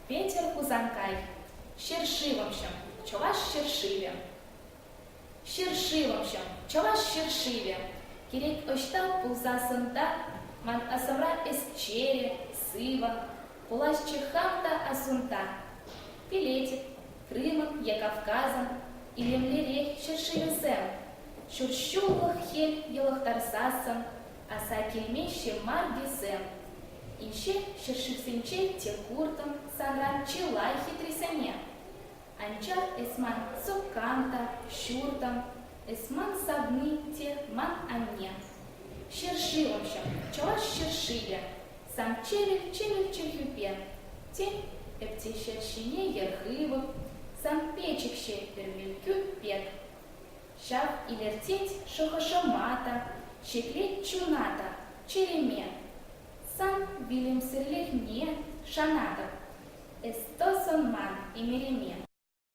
Петӗр Хусанкай. Ҫӗршывӑмҫӑм, Чӑваш ҫӗршывӗ. Ҫӗршывӑмҫӑм, Чӑваш ҫӗршывӗ. Кирек ӑҫта пулсассӑн та, ман асӑмра эс чӗрӗ, сывӑ, пуласчӗ хам та асунта. Пӗлетӗп, Крымӑн е Кавказӑн илемлӗрех ҫӗршывӗсем ҫур ҫуллӑх хӗл йӑлӑхтарсассӑн аса килмеҫҫӗ мар тесем. Инҫе ҫӗршывсенче те куртӑм санран чылай хитрисене. Анчах эс ман сӑпкам та, ҫуртӑм, эс ман савни те ман анне. Ҫӗршывӑмҫӑм, чӑваш ҫӗршывӗ, сан чӗвӗл-чӗвӗл чӗлхӳпе. Тен, эп те ҫӗр ҫине йӗр хывӑп, сан печӗкҫӗ пӗр мелкӳ пек. Ҫав илӗртет шухӑшӑма та, ҫӗклет чуна та, чӗреме. Сан вилӗмсӗрлӗхне шанатӑп, эс тӑсӑн ман ӗмӗрӗме.